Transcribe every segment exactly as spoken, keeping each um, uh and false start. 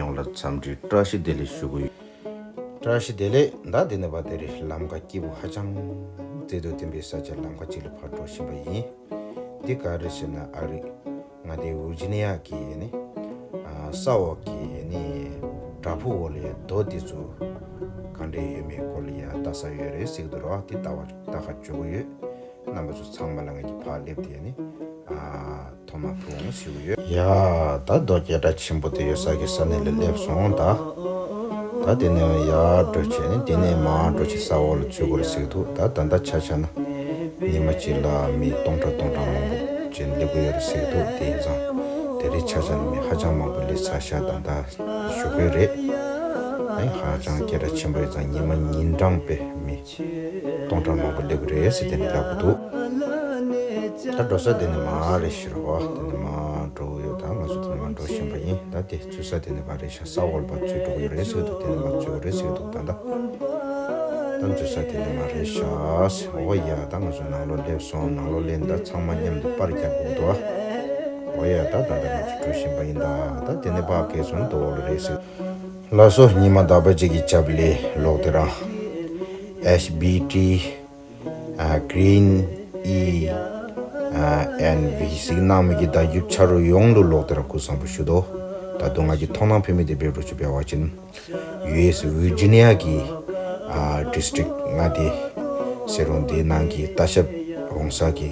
ཡོངས་ལ་འཚམས་འདྲི་བཀྲ་ཤིས་བདེ་ལེགས་ཞུ་གི་ཡོད། བཀྲ་ཤིས་བདེ་ལེགས། ད་དེ་ནས་བ་དེ་རིང་ལམ་ཁ་སྐྱིད་པོ་ཧ་ཅང་མཛེས་སྡུག་ལྡན་པའི་ས་ཆ་ལམ་ཁ་ཅིག་ལ་ཕར་འགྲོ་བཞིན་པ་ཡིན། འདི་ག་རེ་ཟེར་ན་ཨ་རི་མངའ་སྡེ་ཝིར་ཇི་ནི་ཡ་གི་ནི་ས་འོག་གི་ནི་བྲག་ཕུག་འོག་ལ་ཡ་རྡོ་དེ་ཚོ་ག་འདྲས་ཡོད་མེད་སྐོར་ལ་ཡ་ལྟ་ས་ཡོད་རེད་ཟེར་གི་འདུག་ར། དེ་ལྟ་བ་ལྟ་ག་འགྲོ་གི་ཡོད། རྣམ་པ་ཚོ་ཚང་མ་ལ་ང་གིས་ཕར་སླེབས་ཏེ་ནི་ཨ་ཐོག་མར་ཐུགས་རྗེ་ཆེ་ཞུ་གི་ཡོད། ཡ་ད་རྡོ་སྐད་གྲགས་ཆེན་པོ་དེ་ཡོད་ས་གི་ས་གནས་ལ་སླེབས་སོང་། ད་ད་དེ་ནས་ཡར་འགྲོ་བྱས་ནས་དེ་ནས་མར་འགྲོ་བྱས་ས་འོག་ལ་འཛུལ་དགོས་རེད་ཟེར་གི་འདུག་ད་ད་ལྟ་ཆ་བཞག་ན་ཉི་མ་གཅིག་ལ་མི་སྟོང་ཕྲག་སྟོང་ཕྲག་མང་པོ་ཅིག་སླེབས་ཀྱི་ཡོད་རེད་ཟེར་གི་འདུག་དེ་ཡིན་ཙང་དེ་རིང་ཆ་བཞག་ན་མི་ཧ་ཅང་མང་པོ་སླེབས་ཚར་ཤག་ད་ལྟ་ཞུ་གི་རེད། ཨ་ཧ་ཅང་སྐད་གྲགས་ཆེན་པོ་ཡིན་ཙང་ཉི་མ་ཉིན་གྲངས་དཔེ་མི་སྟོང་ཕྲག་མང་པོ་སླེབས་ཀྱི་རེད་ཟེར་དེ་ནས་ལབ་ཀྱི་འདུག་ད་འགྲོ་ས་དེ་ནས་མར་རེད་ཤག་རོ། དེ་ནས་མར་འགྲོ་གི་ཡོད། ད་ང་ཚོ་དེ་ནས་མར་འགྲོ་བཞིན་པ་ཡིན། ད་དེ་འཛུལ་ས་དེ་ནས་མར་རེད་ཤག་ས་འོག་ལ་ཕར་འཛུལ་འགྲོ་གི་ཡོད་རེད་ཟེར་གི་འདུག་དེ་ནས་མར་འཛུལ་གི་རེད་ཟེར་གི་འདུག་ད་ད་ད་འཛུལ་ས་དེ་ནས་མར་རེད་ཤག་འོ་ཡ། ད་ང་ཚོ་ནང་ལོགས་སླེབས་སོང་། ནང་ལོགས་སླེབས་ནས་ད་ཚང་མ་མཉམ་དུ་པར་རྒྱག་དགོས་འདུག་འོ་ཡ། ད་ད་ད་ང་ཚོ་འགྲོ་བཞིན་པ་ཡིན། ད་ད་དེ་ནས་ཕར་བརྒལ་སོང་། ད་འོག་ལ་རེད་ཟེར། ལགས་སོ། ཉི་མ་ཟླ་བ་གཅིག་གི་རྒྱབ་ལ་ལོག་དེ་རང་ཨེཆ་བི་ཊི་ཨ་Green E ཨ་N V གཟིགས་གནང་མི་གི་བརྡ་བརྒྱུད་ཆ་རོགས་ཡོངས་ལ་ལོག་དེ་རང་སྐུ་གཟུགས་བཟང་པོ་ཞུ་དོ། ད་དུང་ང་གི་མཐོང་སྣང་ཕུལ་མི་དེ་དཔེ་འདྲ་ཅིག་འབད་བ་ཅིན་ཡུ་ཨེས་ཝིར་ཇི་ནི་ཡ་གི་ཨ་ཌིས་ཊྲིཀ་མངའ་སྡེ་ཟེར་རུང་དེའི་ནང་གི་ལྟ་ཞིབ་འོང་ས་གི་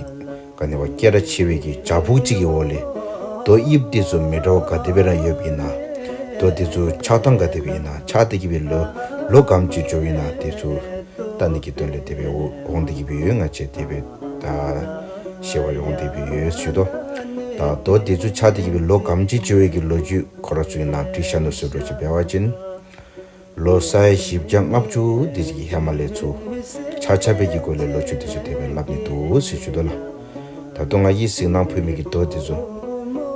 ག་ནི་བ་སྐད་གྲགས་ཆེ་བའི་གི་བྲག་ཕུག་ཅིག་གི་འོག་ལ་རྡོ་དབྱིབས་དེ་ཚོ་མི་འདྲ་བ་ག་དེ་སྦེ་རང་ཡོད་པ་ཡིན་ན། རྡོ་དེ་ཚོ་ཆགས་སྟངས་ག་དེ་སྦེ་ཡིན་ན། ཆགས་ཏེ་གི་སྦེ་ལོ་ལོ་ག་དེམ་ཅིག་འགྱོ་ཡིན་ན། དེ་ཚོ་ལྟ་ནི་གི་དོན་ལས་དེ་སྦེ་འོ་འོང་དེ་གི་སྦེ་ཡོད། ང་བཅས་དེ་སྦེ་ད་ཤེས་པ་ཡོང་དེ་སྦེ་ཡོད་ཞུ་དོ། ད་རྡོ་དེ་ཚོ་ཆགས་ཏེ་གི་སྦེ་ལོ་ག་དེམ་ཅིག་འགྱོ་བའི་གི་ལོ་རྒྱུས་ཁོ་ར་ཚོ་ཡིན་ན་བྲིས་ཤག་ནོ་ཟེར་འདྲ་ཅིག་འབད་བ་ཅིན། ལོ་ས་ཡ་བཞི་བརྒྱ་ལྔ་བཅུ་དེ་ཅིག་གི་ཧེ་མ་ལས་ཚུར་ཆ་ཆ་བའི་གི་སྐོར་ལས་ལོ་རྒྱུས་དེ་ཚོ་དེ་སྦེ་ལབ་ནི་འདུག་ཟེར་ཞུ་དོ་ལགས། ད་དུང་ང་གིས་གཟིགས་གནང་ཕུལ་མི་གི་རྡོ་དེ་ཚོ་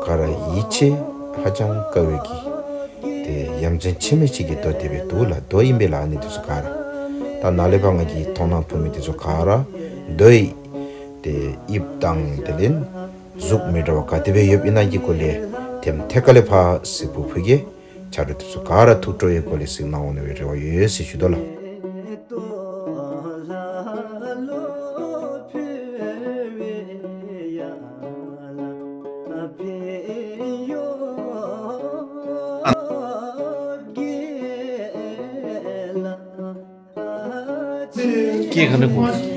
ག་ར་ཡིད་ཆེས་ཧ་ཅང་དཀའ་བའི་གི་དེ་ཡ་མཚན་ཆེ་མི་ཅིག་གི་རྡོ་དེ་སྦེ་འདུག་ལགས། རྡོ་ཨིན་པས་ལགས། ཨ་ནི་དེ་ཚོ་ག་ར་ད་ནཱ་ལས་ཕར་ང་གིས་མཐོང་སྣང་ཕུལ་མི་དེ་ཚོ་ག་ར་རྡོ་ཡི་དེ་དབྱིབས་དང་དེ་ལས་གཟུགས་མི་འདྲ་བ་ག་དེ་སྦེ་ཡོདཔ་ཨིན་ན་གི་སྐོར་ལས་དེམ་ཐད་ཀ་ལས་ཕར་གཟིགས་འབུལ་ཕུལ་གེ། ཆ་རོགས་དེ་ཚོ་ག་ར་ཐུགས་སྤྲོ་བའི་སྒོ་ལས་གཟིགས་གནང་འོང་ནི་བའི་རེ་བ་ཡོད་ཟེར་ཞུ་དོ་ལགས། སྐད་ག་འདྲ་གོ།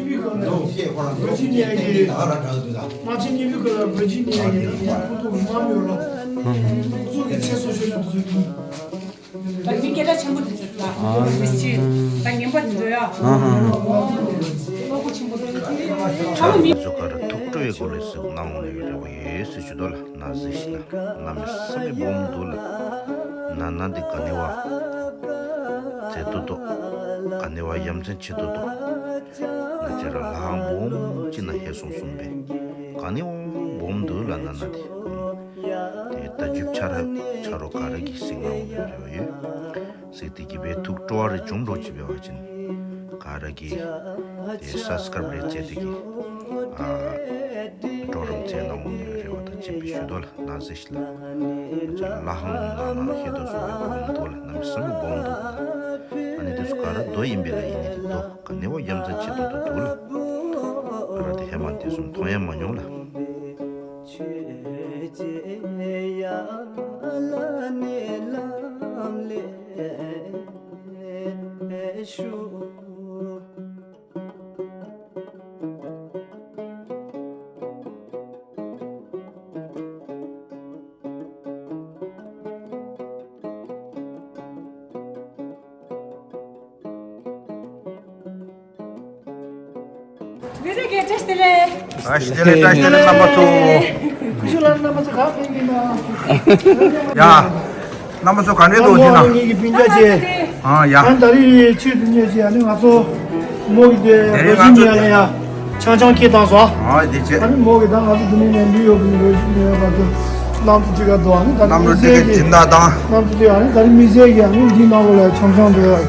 ད་མི་སྐད་གྲགས་ཆེན་པོ་དེ་ཚོ་ལ་མི་སྤྱི་ད་ངན་པ་དེ་ཚོ་ཡ། ཨ་ཧ་ཧ། བློ་ཁོག་ཆེན་པོ་དེ་ཚོ་ད་མི། ཚོ་ག་ར་ཐུགས་སྤྲོ་བའི་སྒོ་ལས་གཟིགས་གནང་འོང་ནི་བའི་རེ་བ་ཡོད་ཟེར་ཞུ་དོ་ལགས། ནཱ་གཟིགས་ཤིག་ན་གནམ་མེད་ས་མེད་སྦོམ་འདུག་ལགས། ནཱ་ནཱ་འདི་ག་ནི་བ་མཛེས་ཏོག་ཏོ། ག་ནི་བ་ཡ་མཚན་ཆེ་ཏོག་ཏོ། ང་བཅས་ར་ལྷ་ཁང་སྦོམ་ཅིག་ནང་ཧེ་སོང་སོང་པས། ག་ནི་བ་སྦོམ་འདུག་ལགས། ནཱ་ནཱ་འདི་དེ་ད་རྒྱུ་ཆ་ར་ཆ་རོགས་ག་ར་གིས་གཟིགས་གནང་འོང་ནི་བའི་རེ་བ་ཡོད། གཟིགས་ཏེ་གི་སྦེ་ཐུགས་སྤྲོ་བ་རེ་བྱུང་འདྲ་ཅིག་འབད་བ་ཅིན་ག་ར་གིས་དེ་སབ་སི་ཀ་རའིབ་རེ་མཛད་དེ་གི་ཨ་གྲོགས་རམ་མཛད་གནང་འོང་ནི་རེ་བ་དང་བཅས་པའི་ཞུ་དོ་ལགས། ནཱ་གཟིགས་ཤིག་ལགས། ལྷ་ཁང་ནང་ན་ཧེ་དོ་སོ་བའི་སྦོམ་འདུག་ལགས། གནམ་མེད་ས་མེད་སྦོམ་འདུག་ལགས། ཨ་ནི་དེ་ཚོ་ག་ར་རྡོ་ཨིན་པས་ལགས། ཨིན་ནི་དེ་རྡོ་ག་ནི་བ་ཡ་མཚན་ཆེ་ཏོག་ཏོ་འདུག་ལགས། ང་ར་དེ་ཧེ་མ་དེ་ཚོ་མཐོང་ཡང་མ་མྱོང་ལགས། བཀྲ་ཤིས་བདེ་ལེགས། བཀྲ་ཤིས་བདེ་ལེགས། བཀྲ་ཤིས་བདེ་ལེགས་རྣམ་པ་ཚོ། ཀུ་ཤུ་ལགས་རྣམ་པ་ཚོ་ག་ཕེབས་ཀྱི་ན། ཡ། རྣམ་པ་ཚོ་ག་འདྲས་འདུག་ཅི་ན། ངེད་ཀྱི་སྤུན་ཀྱག་ཅེ། ཨ་ཡ། ཨ་ད་རིང་ཆེད་དུ་ཉོས་ཅེ་ཨ་ནི་ང་ཚོ་མོ་གི་དེ་དེ་རིང་ང་ཚོ་ཡ་ཡ། ཆང་ཆང་ཁྱེར་བཏང་སོང་། ཨ་དེ་ཅེ། ཨ་ནི་མོ་གི་ད་ང་ཚོ་དེ་ནས་ནས་ལུས་ཡོད་པའི་ལོ་རྒྱུས་ནས་ཡོད་པ་དེ་གནམ་གྲུ་ཅིག་ག་འདུག་ཨ་ནི་ད་རིང་མི་སེར་གྱི་སྦྱིན་བདག་དང་། གནམ་གྲུ་དེ་ཨ་ནི་ད་རིང་མི་སེར་གྱི་ཨ་ནི་འདི་ནང་ལོགས་ལ་ཆང་ཆང་འགྲོ་ཡ།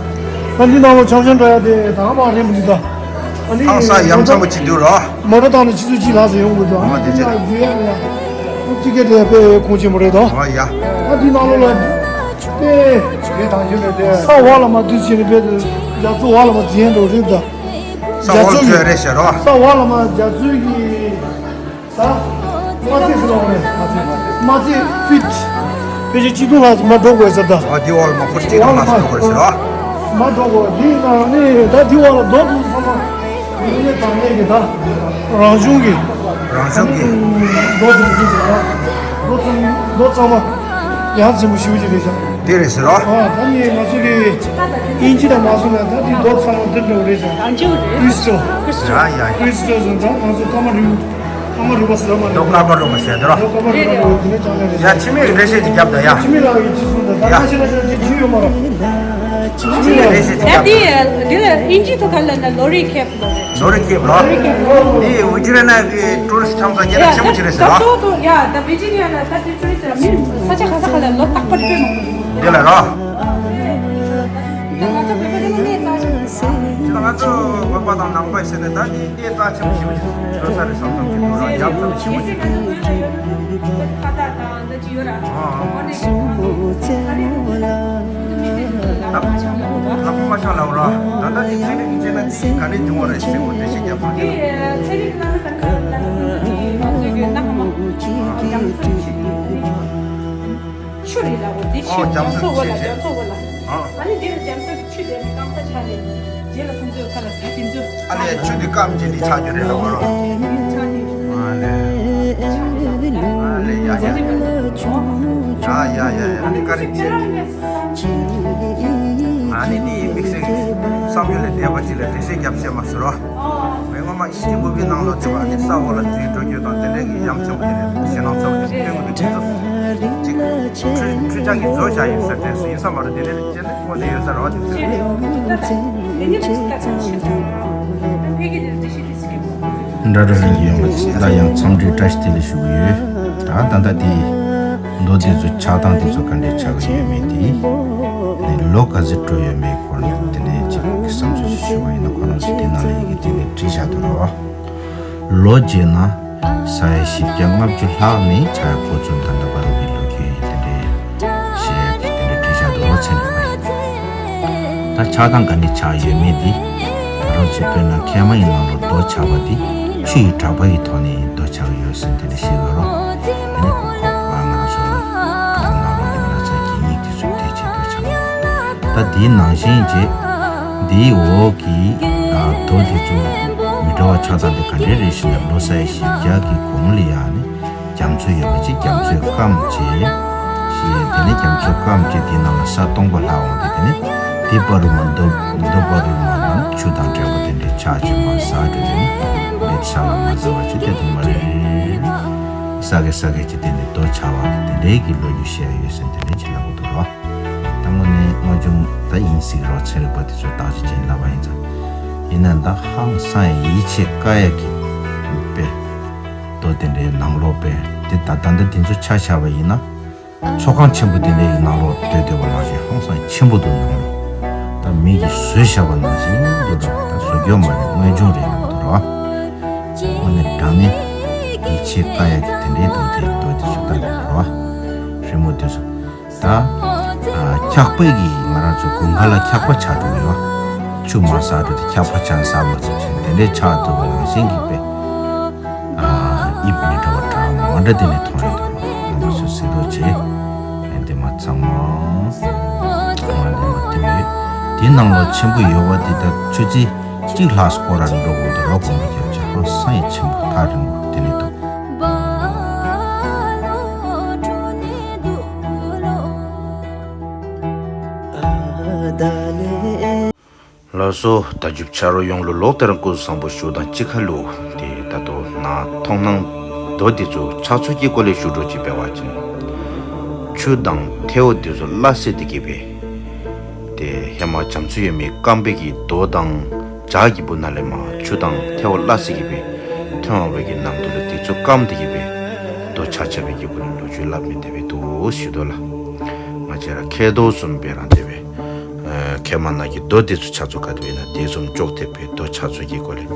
ད་འདི་ནང་ལོགས་ཆང་ཆང་འགྲོ་ཡ་དེ་ད་ག་མ་རེད་མི་འདུག་ད། ཨ་ནི་ཧང་སང་ཡ་མཚན་པོ་ཅིག་འདུག་རོ། མོ་ཊ་བཏང་ནས་ཆུ་ཚོད་གཅིག་ལྷག་ཙམ་ཡོང་དགོས་འདུག་ཨ་ཨ་དེ་ཅེ། ཡ་ཡ། ཅི་སྐད་དེ་དཔེ་གོང་ཆེན་པོ་རེད་དོ། ཨ་ཡ། ད་འདི་ནང་ལོགས་ལ། ཨེ། ངས་དང་ཞུ་ལས་དེ། ས་བ་ལ་མ་དུས་ཕྱིན་པའི་རྒྱ་མཚོ་བ་ལ་མ་འཛིན་འགྲོ་རེད་ད། ས་རྒྱ་བ་མཚོ་གི་ལ་རེད་ཤག་རོ། ས་བ་ལ་མ་རྒྱ་མཚོ་གི། ད། མ་ཚད་ཟེར་བ་རེད། མ་ཚད་ཕིཊ། ཕལ་ཆེར་གཅིག་སྟོང་ལྷག་ཙམ་མར་འགྲོ་དགོས་ཟེར་ད། ཨ་འདི་བ་ལ་མ་ཁོ་གཅིག་སྟོང་ལྷག་ཙམ་འགྲོ་དགོས་ཟེར་རོ། མར་འགྲོ་དགོས། འདི་ནང་ནས་ད་འདི་བ་ལ་རྡོ་དེ་ཚང་མ། ཡིན་ནས་དྲང་གནས་ཀྱི་ད། རང་བྱུང་གི། རང་བྱུང་གི། རྡོ་དེ་ཚོ་ཟེར་ན། རྡོ་ཚང་རྡོ་ཚང་མ། ཡ་མཚན་པོ་ཞེ་པོ་ཅིག་རེད་ཤག་དེ་རེད་ཟེར་རོ། ཨ་ད་ནི་ང་ཚོ་གི་དབྱིན་ཇི་དང་མ་སོང་ན་ད་དེ་རྡོ་ཚང་མ་འདི་འདྲ་བོ་རེད་ཤག་ཀི་རིས་ཊལ། ཡ་ཡ་ཡ། ཀི་རིས་ཊལ་ཟེར་ན་ད་ང་ཚོ་ཀརྨ་རུས། ཀརྨ་རུས་པ་ཟེར་མ་རེད། རྡོ་ཀརྨ་རུས་པ་ཟེར་འདི་རོ། རྡོ་ཀརྨ་རུས་པ་འདི་ནས་ཀྱང་ལས་རེད། ཡ་ཁྱི་མིག་འགྲེལ་བཤད་ཅིག་རྒྱབ་ད་ཡ། ཁྱི་མིག་ལ་ཡི་ཅི་གསུང་ད་ད་ཡ། ཁ་ཤས་ལ་ཤ་ཅིག་ཁྱི་ཡོད་མ་རེད། ཁྱི་མིག་འགྲེལ་བཤད་ཅིག་ད་རྒྱབ་ད། འདི་འདི་ལ་དབྱིན་ཇི་ཐོག་ཁ་ལ་ན་ལོ་རི་ཁེབ་ལོ་རེད། ལོ་རི་ཁེབ་ལོ། ལོ་རི་ཁེབ་ལོ། འདི་ཝི་ཇི་ར་ན་གི་ཊུ་རི་སི་ཊི་ཁྱམས་ཚང་རྒྱ་ནག་ཆེན་པོ་ཅིག་རེད་ཟེར་རོ། ད་ད་ད་ད་ཝི་ཇི་ར་ན་ད་དེ་ཊུ་རི་སི་ཊི་མི་ས་ཆ་ག་ས་ག་ལ་ལོ་རྟག་པར་དཔེ་མང་པོ་འདུག་འདི་ལ་རོ། ད་ང་ཚོ་བོད་པ་ལ་གནས་རྩ་ཆེན་པོ། ང་ཚོ་བོད་པ་དང་ནང་པ་ཟེར་ནས་ད་འདི་གནས་རྩ་ཆེན་པོ་ཞེ་པོ་ཅིག་བཟོ་ས་རེད་བསམ་བསམ་ཅིག་འདུག་ར། ཡ་མཚན་ཞེ་པོ་ཅིག་ཁ་བཏགས་དང་འདི་ཅི་ཡོད་ར། ཨོ་ནི་ལག་པ་མ་ཤང་ལ་འོ་ར། ད་ལྟ་འདི་ཚན་རིག་བྱས་ན་འདི་ག་ནས་བྱུང་བ་རེད་ཟེར་བ་དེ་ཞིག་རྒྱབ་ཐུབ་ཀྱི་རེད། ཚན་རིག་ལ་ནི་ད་ཁ་ལ་ང་ཚོ་གི་ན་ཧ་མ་ཆུ་རེད་ལ་འོ་འདི་ཆུ་རྒྱ་མཚོ་འོ་ལ་རྒྱ་མཚོ་འོ་ལ། ཨ་ནི་འདི་ལ་རྒྱ་མཚོ་གི་ཆུ་དེ་ནི་སྐམ་ས་ཆགས་ནས་རྗེས་ལ་ཁོང་ཚོས་ཁ་ལ་ད་དེ་ཚོ། ཨ་ལས་ཆུ་དེ་སྐམ་རྗེས་འདི་ཆགས་རྒྱུ་རེད་ལ་འོ་རོ། ཆགས་ནས། ཨ་ལས། ཨ་ལས་ཡ་ཡ། ཡ་ཡ་ཡ་ཡ། ཨ་ནི་བཀའ་དྲིན་ཆེ། ཨ་ནི་ནི་དམིགས་བསལ་གྱི་བསམ་ཡུལ་ལས་འདས་པ་ཅིག་ལ་འགྲེལ་བཤད་རྒྱབ་ཤེས་མ་སོང་རོ། ངས་སྔོན་མ་ཨིན་ཇི་མུ་བི་ནང་ལོགས་དེ་བ་ནི་ས་འོག་ལ་འཛུལ་འགྲོ་རྒྱུ་དང་དེ་འདྲའི་གི་ཡ་མཚན་པོ་དེ་རེད། ཞེད་སྣང་ཚ་པོ་དེ་ཕན་གི་འདུག་དེ་ཚོ་ཅིག་འཕྲུལ་འཕྲུལ་ཆས་ཀྱིས་བཟོས་བཞག་ཡོད་ས་དྲན་སོང་། ཡིན་ས་མ་རེད། དེ་འདྲའི་རིགས་ཅན་ནི་དངོས་གནས་ཡོད་ས་རེད་བ། དེ་ཚོ། འདྲ་འདྲ་ལན་གྱི་ཡོང་བ་དེ་ལ་ཡང་འཚམས་འདྲི་བཀྲ་ཤིས་བདེ་ལེགས་ཞུ་གི་ཡོད། ད་ད་ལྟ་དེ་མདོ་དེ་ཚོ་ཆགས་སྟངས་དེ་ཚོ་ག་འདྲས་ཆགས་ཀྱི་ཡོད་མེད་དེ། ནས་ལོ་ག་ཚོད་འགྲོ་ཡོད་མེད་སྐོར་ནས་དེ་འདྲས་ཅིག་བསམ་ཚུལ་ཞིག་ཞུ་བ་ཡིན་ན། ཁོ་རང་ཚོ་དེ་ནང་ལ་ཡི་གེ་དེ་འདྲས་བྲིས་བཞག་འདུག་རོ། ལོ་བརྗེས་ན་ས་ཡ་བཞི་བརྒྱ་ལྔ་བཅུ་ལྷག་ནས་ཆགས་ཡ་འགོ་ཚུགས། ད་ལྟ་བར་དུ་གི་ལོ་རྒྱུས་དེ་འདྲས་བཤད་ཡ་གི་དེ་འདྲས་བྲིས་བཞག་འདུག་རོ། ཚན་རིག་པ་ཡིན། ད་ཆགས་སྟངས་ག་འདྲས་ཆགས་ཡོད་མེད་དེ། ང་རང་ཚོས་དཔེར་ན་མཁལ་མ་ཡི་ནང་ལ་རྡོ་ཆགས་པ་དེ་ཆུ་ཡི་དྲེག་པ་ཡི་ཐོག་ནས་རྡོ་ཆགས་ཡོད་ཟེར་དེ་འདྲ་བཤད་ཡོད་རོ། དེ་ནས་ཁོ་ཁོ་ང་རང་ཚོ་ལ་གྲོགས་པོ་ནང་ལོགས་ཀྱི་ན་ཚ་གི་སྙིགས་དེ་ཚོ་དེ་ཅིག་རྡོ་ཆགས། ད་དེའི་ནང་བཞིན་བྱས་དེའི་འོག་གི་རྡོ་དེ་ཚོ་མི་འདྲ་བ་ཆགས་སྟངས་དེ་ག་འདྲས་རེད་ཞེ་ན། ལོ་ས་ཡ་བཞི་བརྒྱ་གི་གོང་ལ་ཡ་ནི་རྒྱ་མཚོ་ཡོད་པ་ཅིག་རྒྱ་མཚོས་སྐམ་བྱས། ཞེས་དེ་ནས་རྒྱ་མཚོ་སྐམ་བྱས་དེའི་ནང་ལ་ས་སྟོང་པ་ལྷག་འོང་སྟེ། དེ་ནས་དེ་བར་དུ་མ་རྡོ་རྡོ་བར་དུ་མ་ནང་ཆུ་དང་འདྲེས་པ་དེ་འདྲའི་ཆགས་བྱས་མར་ཟག་འགྲོ། དེ་ནས་མེད་ས་ལ་མ་ཟག་པ་ཅིག་དེ་དུ་མ་རེད། ས་གའི་ས་གའི་ཅིག་དེ་ནས་རྡོ་ཆགས་པ་དེ་འདྲའི་གི་ལོ་རྒྱུས་བཤད་ཡོད་ཟེར་དེ་འདྲའི་ཅིག་ལབ་གི་འདུག་རོ། ད་དངོས་གནས་དངོས་བྱུང་ད་ཡིན་སྲིད་རོ། ཚན་རིག་པ་དེ་ཚོས་བརྟག་དཔྱད་བྱས་ལབ་པ་ཡིན་ཙང་། ཡིན་ན་ད་ཧང་སང་ཡ་ཡིད་ཆེས་དཀའ་ཡ་གི་དཔེ། རྡོ་དེ་འདྲའི་ནང་ལོགས་པས་དེ་ད་ད་ལྟ་དེ་ཚོ་ཆ་བཞག་པ་ཡིན་ན། ཚོགས་ཁང་ཆེན་པོ་དེ་འདྲའི་ནང་ལོགས་སྡོད་སྡོད་པ་ནང་བཞིན་ཧང་སང་ཆེན་པོ་འདུག་ནང་ལོགས། ད་མི་གིས་བཟོས་བཞག་པ་ནང་བཞིན་འདུག་ར། ད་བཟོ་རྒྱུ་མ་རེད། དངོས་བྱུང་རེད་ལབ་འདུག་ར། དངོས་གནས་དྲང་གནས་ཡིད་ཆེས་དཀའ་ཡ་གི་དེ་འདྲའི་འདུག་དེ་རྡོ་དེ་ཚོ་ད་འདུག་ར། རི་མོ་དེ་ཚོ། ད་ཨ་འཁྱག་པའི་གི་ང་རང་ཚོ་དགུན་ཁ་ལ་འཁྱག་པ་ཆགས་འགྲོ་གི་ཡོད། ཆུ་མ་ཟག་འགྲོ་དེ་འཁྱག་པ་ཆགས་ཟག་མ་ཚུགས་ཆེན་དེ་འདྲའི་ཆགས་འདུག་པ་ནང་བཞིན་གྱི་དཔེ། ཨ་དབྱིབས་མི་འདྲ་བ་འདྲ་མི་འདྲ་དེ་ནས་མཐོང་ཡོད་འདུག་རྣམ་པ་ཚོས་གཟིགས་རོགས་བྱེད། ཨ་འདི་མ་ཚང་མ། ཚང་མ་འདི་མ་དེ་མེད། དེ་ནང་ལོགས་ཆེན་པོ་ཡོད་པ་དེ་ད་ཆུ་ཚོད་གཅིག་ལྷག་སྐོར་ར་འགྲོ་དགོས་འདུག་རོ། གོམ་པ་རྒྱབ་ཀྱི་ཧང་སང་ཡ་ཆེན་པོ་ཐག་རིང་པོ་དེ་ནས་འདུག་ལགས་སོ། ད་ཅུབ་ཆ་རོ་ཡོང་ལོ་ལོག་དེ་རང་སྐུ་གཟུགས་བཟང་པོ་ཞུ་དང་གཅིག་ཁ་ལུ་དེ་ད་དོ་ན་མཐོང་སྣང་རྡོ་འདི་ཚོ་ཆགས་ཚུལ་གྱི་སྐོར་ལས་ཞུ་འགྲོ་ཅིག་འབད་བ་ཅིན། ཆུ་དང་ཐལ་བ་འདི་ཚོ་སླ་བསྲེ་དེ་གི་སྦེ། དེ་ཧེ་མ་རྒྱ་མཚོ་ཡོད་མི་སྐམ་པའི་གི་རྡོ་དང་འཇག་གི་སྦུག་ན་ལས་མར་ཆུ་དང་ཐལ་བ་སླ་བསྲེ་གི་སྦེ་ཐོན་པའི་གི་ནམ་དུས་ལུ་དེ་ཚོ་སྐམ་དེ་གི་སྦེ་རྡོ་ཆགས་ཆགས་པའི་གི་སྐོར་ལས་ལོ་རྒྱུས་སླབ་མི་དེ་སྦེ་འདུག་ཞུ་དོ་ལགས། ང་བཅས་ར་མཁལ་རྡོ་བཟུམ་སྦེ་རང་དེ་སྦེ། ཨ་མཁལ་མ་ནང་གི་རྡོ་དེ་ཚོ་ཆགས་ཚུལ་ག་དེ་སྦེ་ཨིན་ན་དེ་བཟུམ་ཅོག་འཐདཔ་སྦེ་རྡོ་ཆགས་ཚུལ་གྱི་སྐོར་ལས།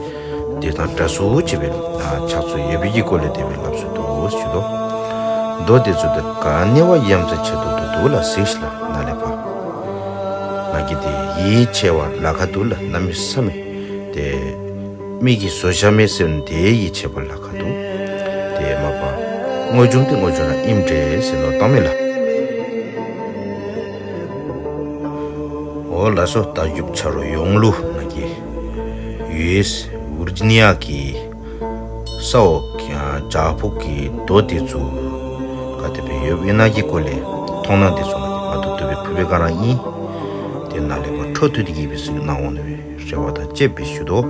དེ་དང་འདྲ་སུ་ཅིག་སྦེ་ཨ་ཆགས་ཚུལ་ཡོད་པའི་གི་སྐོར་ལས་དེ་སྦེ་སླབ་སྲོལ་འདུག་ཞུ་དོ། མདོ་དེ་ཚོ་དེ་ག་ནི་བ་ཡ་མཚན་ཆེ་ཏོག་ཏོ་འདུག་ལ་གཟིགས་ཤིག་ལ་ན་ལེ་ཕ། ང་གི་དེ་ཡིད་ཆེས་པ་ལ་ཁ་འདུག་ལ་གནམ་མེད་ས་མེད་དེ། མིག་གིས་བཟོ་བྱ་མེད་ཟེར་ནས་དེའི་ཡིད་ཆེས་པ་ལ་ཁ་འདུག་དེ་མ་པ་དངོས་བྱུང་དེ་དངོས་བྱུང་ལ་ཨིམ་འདྲེ་ཟེར་ནོ་བཏང་མེད་ལ། འོ་ལགས་སོ། ད་རྒྱུག་ཆ་རོ་ཡོང་ལུ་ང་གི་ཡུ་ཨེས་ཝིར་ཇི་ནི་ཡ་གི་ས་འོག་གི་བྲག་ཕུག་གི་རྡོ་དེ་ཚོ་ག་དེ་སྦེ་ཡོད་ཡིན་ན་གི་སྐོར་ལས་མཐོང་སྣང་དེ་ཚོ་ང་གི་མ་ཐུབ་ཐུབ་པའི་ཕུལ་བའི་ག་རང་ཡིན། དེ་ན་ལེ་བ་འཕྲོ་མཐུད་དེ་གི་སྦེ་གཟིགས་གནང་འོང་ནས་རེ་བ་དང་བཅས་པའི་ཞུ་དོ།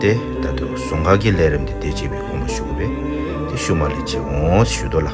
དེ་ད་དུ་ཟུང་ཁ་གི་ལས་རིམ་དེ་དེ་བྱེད་པའི་དགོངས་པ་ཞུ་གི་བས། དེ་ཤུ་མ་ལས་བྱེད་འོང་ཞུ་དོ་ལ།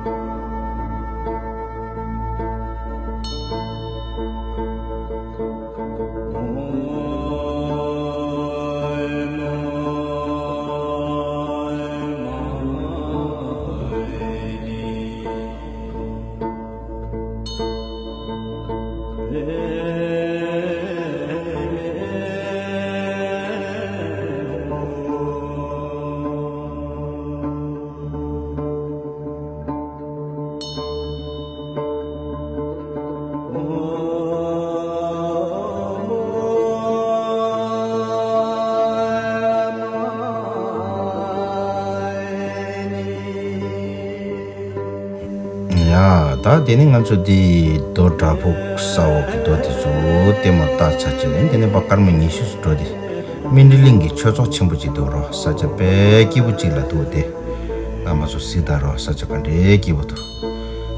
ཡ། ད་དེ་ནི་ང་ཚོ་འདི་རྡོ་བྲག་ཕུག་ས་འོག་གི་རྡོ་དེ་ཚོ་ལྟད་མོ་ལྟ་ཚར་རྗེས་ལ་དེ་ནི་ཕར་སྐར་མ་ཉི་ཤུ་ཙམ་འགྲོ་དེ། སྨིན་གྲོལ་གླིང་གི་ཆོས་ཚོགས་ཆེན་པོ་ཅིག་འདུག་རོ། ས་ཆ་དཔེ་སྐྱིད་པོ་ཅིག་ལ་འདུག་སྟེ། རྣམ་པ་ཚོ་གཟིགས་དང་རོ། ས་ཆ་ག་འདྲའི་སྐྱིད་པོ་འདུག་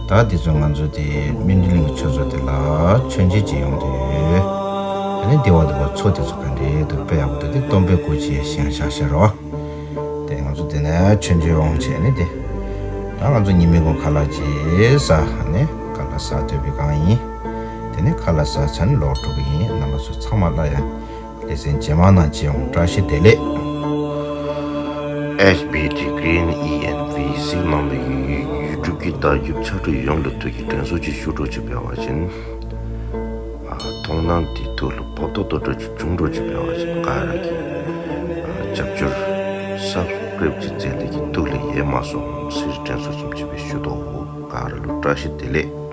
ད་དེ་ཚོ་ང་ཚོ་དེ་སྨིན་གྲོལ་གླིང་གི་ཆོས་ཚོགས་དེ་ལ་མཆོད་མཇལ་ཅིག་ཡོང་དུས། ཨ་ནི་དེ་བ་དེ་བ་མཚོ་དེ་ཚོ་ག་འདྲའི་འདུག་དཔེ་ཡག་པོ་འདུག་དེ་སྟོན་པའི་སྐུ་ཅིག་བཞེངས་བཞག་ཤག་རོ། དེ་ང་ཚོ་དེ་ནས་མཆོད་མཇལ་འོང་བྱས་ནས་དེ། ད་ང་ཚོ་ཉི་མའི་གུང་ཁ་ལག་ཅིག་ཟ། ཨ་ནི་ཁ་ལག་ཟ་སྡོད་པའི་སྒང་ཡིན། དེ་ནས་ཁ་ལག་ཟ་ཚར་ནས་ལོག་འགྲོ་གི་ཡིན། རྣམ་པ་ཚོ་ཚང་མ་ལ་ཡང་ལེ་ཚན་རྗེས་མ་ནང་མཇལ་འོང་། བཀྲ་ཤིས་བདེ་ལེགས། ཨེཆ་བི་ཌི་Green E N V གཟིགས་གནང་བའི་ཡུ་ཊུབ་ཀྱི་བརྡ་རྒྱབ་ཕྱག་སྦྲེལ་ཡོངས་ལ་ཐུགས་ཀྱི་དྲན་གསོ་ཅིག་ཞུ་འགྲོ་ཅིག་འབད་བ་ཅིན། ཨ་མཐོང་སྣང་འདི་ཐུགས་ལ་ཕོག་ཐོག་ཏོ་འགྲོ་ཅིག་བྱུང་འགྲོ་ཅིག་འབད་བ་ཅིན་ག་ར་གི་ཨ་རྒྱབ་སྐྱོར་སབ་སི་ཀ་རེབ་ཅིག་མཛད་ལས་ཀྱི་ཐུགས་ལ་ཡལ་མ་སོང་ཟེར་དྲན་གསོ་ཙམ་ཅིག་སྦེ་ཞུ་དོ། ག་ར་ལུ་བཀྲ་ཤིས་བདེ་ལེགས།